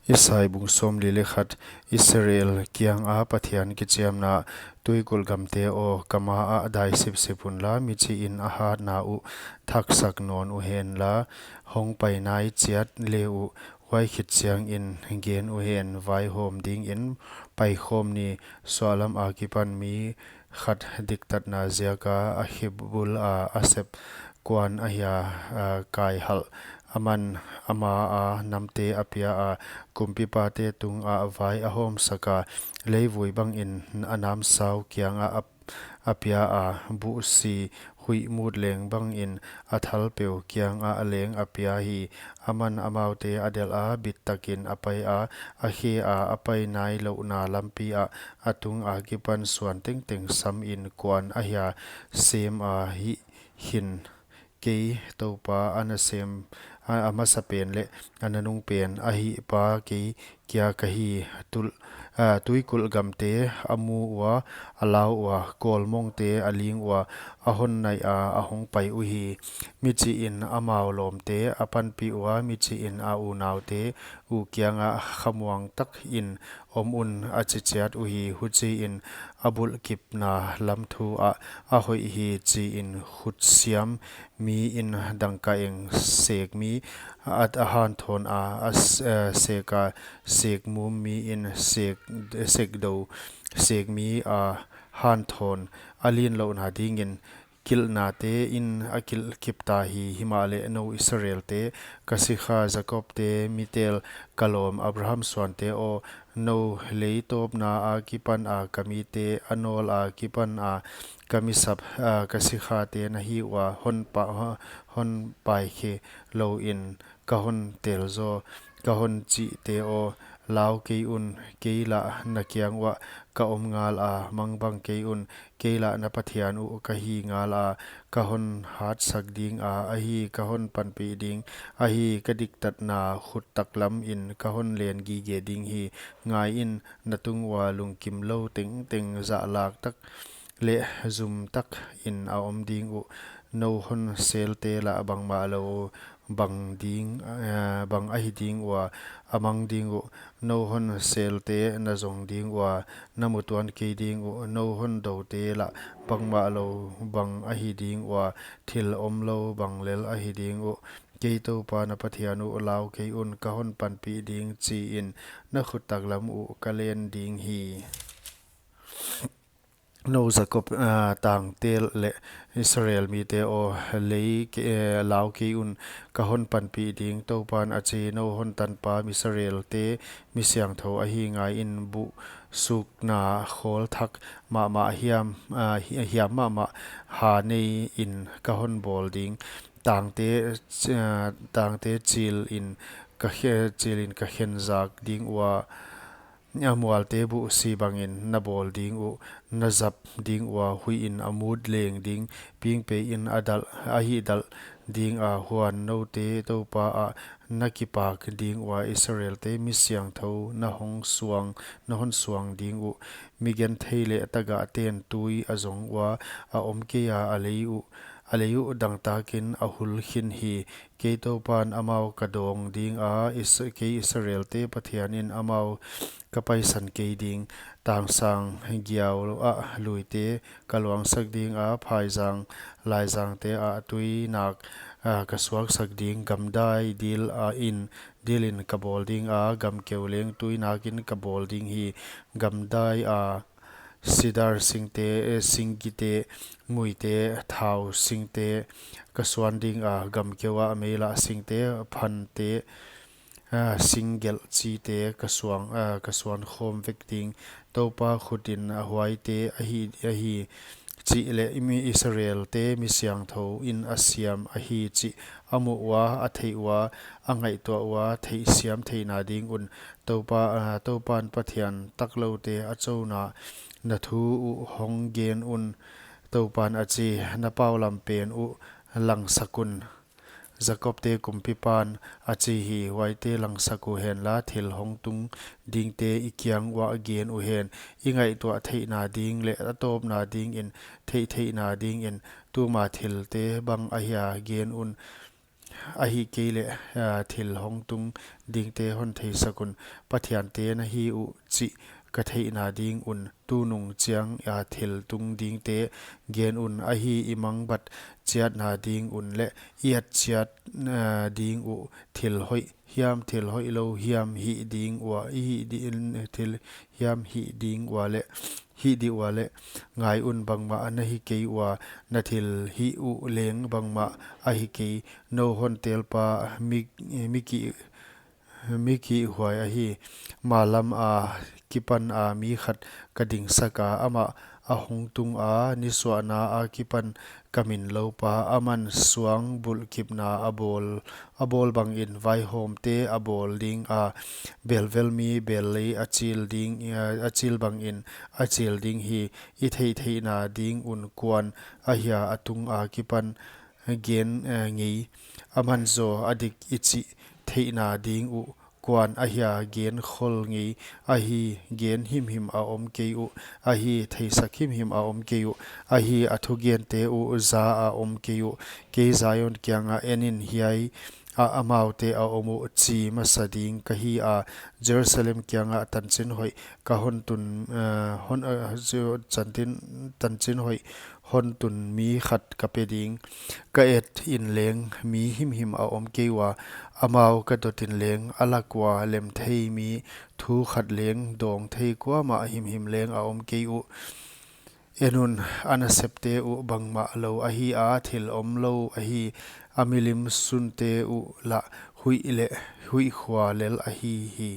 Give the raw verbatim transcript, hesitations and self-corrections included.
Isai bung sawmli leh khat. Israel kianga Pathian kichiamna. Tuikulh gamte aw, ka maah dai sipsip unla, michihin a hatna uh thaksak nawn uhenla, hong pai nai chiat le uh, huai khit chiangin gen uhen, vaihawm dingin paikhawm ni, suahlam akipan mi khat diktatna ziaka a khebula a sep kuan ahia, a, kaihalh. Aman ama a namte a pia a, kumpipate tungah vai a hawmsak a, leivui bangin a namsau kiangah a, a pia a, buhsi huih mut leng bangin a thalpeu kiangah leng a pia hi. Aman amaute a delh a, bittakin a pai a, a khe a, a pai nai louhna lampi ah, a tung akipan suan tengteng samin kuan ahia sem a, hih hin kei Toupa a nasem, a, a masapen leh a nanungpen ahih pa kei kia ka hi. Tul, a, tuikulh gamte a mu ua, a lau ua, kawlmongte a ling ua, a hon naih a, a hong pai uhi. Michihin amau lawmte a panpih ua, michihin a unaute uh kiangah khamuang takin om un, a chi chiat uhi. Huchiin a bulhkipna lam thu ah a hoih hi, chiin khutsiam miin dangkaeng sek mi a, a hanthawn a, a s-, a sek a, sekmum miin sek, sekdou sek mi a hanthawn. A linlouhna dingin kilhnatein a kilhkip ta hi. Himahleh nou Israelte, ka sikha Jakobte mi tel, ka lawm Abraham suante aw, nou lei tawpna akipan a ka mite, a nawl akipan a ka mi sap, a, ka sikhate na hi ua, hon pa, hon paikhe louin ka hon tel zaw. Ka hon chihte aw, lau kei un, kei lah na kiang uah ka om ngal a, mangbang kei un, kei lah na Pathian uh ka hi ngal a, ka hon hatsak ding a, ahi, ka hon panpih ding, ahi, ka diktatna khut taklamin ka hon len gige ding hi. Ngaiin, na tung ua lungkim lou tengteng, zahlak tak leh zum takin a om ding uh. Nou hon selte lah bangmah lou bang ding, eh, bang ahi ding ua, a mang ding uh. Nou hon selte na zong ding ua, na mutuan kei ding uh. Nou hon doute lah bangmah lou bang ahi ding ua, thil omlou bang lel ahi ding uh. Kei Toupa na Pathian uh lau kei un, ka hon panpih ding, chiin na khut taklam uh ka len ding hi. Nou Jakob, ah, tangte leh Israel mite aw, lei ke-, eh, lau kei un, ka hon panpih ding, Toupan a chi. Nou hon tanpa Israelte mi siangthou ahi ngaiin, buh sukna khawl thak mahmah hiam, ah, hi-, hiam mahmah ha neiin ka hon bawl ding. Tangte, ah, tangte chilin ka khe-, chilin ka khen zak ding ua, a mualte buhsi bangin na bawl ding uh, na zap ding ua, huihin a mut leng ding, pingpeiin a dalh, a hihdalh ding a, huan noute Toupa ah na kipak ding ua, Israelte mi siangthou na hong suang, na hon suang ding uh. Mi genthei leh tagahten tui a zong ua, a om kei a, a lei uh, a lei uh dangtakin a hul khin hi. Kei Toupan amau ka dawng ding a, Is-, kei Israelte Pathianin amau ka paisan kei ding. Tangsang giau ah luite ka luangsak ding a, phaizang laizangte ah tuinak, ah, ka suaksak ding. Gamdai dil ah in, dilin ka bawl ding a, gamkeu leng tuinakin ka bawl ding hi. Gamdai ah sidar singte, eh, singgite, muite, thau singte ka suan ding a, gamkeu ah meilah singte, phante, ah, singgelh chite ka suang, ah, ka suan khawm vek ding. Toupa khutin a huaite ahi, ahi chih leh mi Israelte mi siangthouin a siam ahi chih a muh ua, a theih ua, a ngaihtuah ua, theihsiam theihna ding un. Toupa, ah, Toupan Pathian takloute a chouna na thu uh hong gen un, Toupan a chi. Na paulam pen uh langsak un, Jakobte Kumpipan a chi hi. Huaite langsak uhenla, thil hong tung dingte i kiang uah gen uhen. I ngaihtuah theihna ding leh a tawpna dingin, theih theihna dingin, tuma thilte bang ahia gen un. ahihkeileh, ah, thil hongtung dingte hon theisak un. Pathiante na hi uh chih ka theihna ding un, tunung chianga thil tung dingte gen un. Ahi, i mangbat chiatna ding un leh i at chiat, ah, ding uh thil hoih hiam, thil hoihlou hiam hih ding ua, i hih di-, thil hiam hih ding ua leh, hih di ua leh, ngai un, bangmah na hi kei ua, na thilhih uh leng bangmah ahi kei. Nou hon telpa mi, mi ki, mi kihhuai ahi. Malam akipan a mi khat ka dingsak a, amah a hongtung a, nisuahna akipan ka min loupa. Aman suang bulhkipna a bawl, a bawl bangin vaihawmte a bawl ding a, belvel mi bel lei a chil ding, a chil bangin a chil ding hi. I theihtheihna ding un kuan ahia a tung akipan gen, eh, ngei? Aman zaw a dik i chih theihna ding uh kuan ahia gen khol ngei? Ahi, gen himhim a om kei uh. Ahi, theisak himhim a om kei uh. Ahi, a thugente uh za a om kei uh. Kei Zion kianga en in, hiai ah amaute a om uh chi masa ding ka hi a, Jerusalem kianga tanchin hoih ka hon tun, eh, hon, eh, Zio-, chantin, tanchin hoih hon tun mi khat ka pe ding. Ka et in leng mi himhim a om kei ua, amau ka dot in leng a lak ua lem thei mi thu khat leng dawng thei kuamah himhim leng a om kei uh. En un, a nasepte uh bangmah lou ahi a, thil omlou ahi. A milim sunte uh lah huih leh huih khua lel ahi hi.